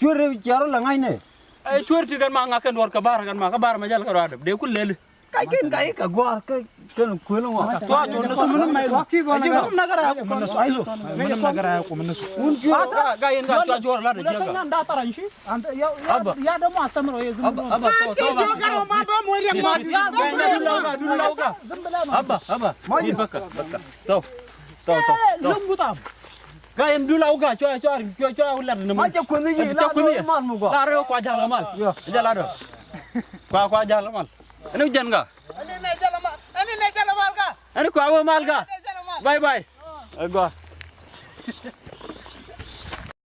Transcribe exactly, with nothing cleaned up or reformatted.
Cuer rɛw ciɛɛr rɔ la ŋa̱cnɛ. Ɛ cuer ti kɛn ma ŋa̱k kɛn duɔ̱ɔ̱r kɛ ba̱r kɛn ma kä ba̱r ma jäl kɛ rɔadɛ dee ku lɛli. Ka ji̱n ka i̱ kɛ gua̱a̱r kä kɛn kuël ŋɔak. Tua cuɔ̱r ni sum ni mɛl. Kä yɛn ka cua juɔ̱ɔ̱r lat jiäkä. Abba. Abba tɔ̱ tɔ̱. Abba abba. Dul lauga dul lauga. Abba abba. Dul bäkä bäkä. Tɔ̱ tɔ̱ tɔ̱. Kä yɛn dul lauga cua cua cua cua lat ni mɔ. Ma jɛ kuëth ni ji̱ la rɛ mal mi gua. La rɛ kua ja̱l mal. Jɛ la dɔ. Kua kua ja̱l mal. Ɛn jɛn ka. Ɛn kua wä mal ka. Bye bye. Ɛ gua.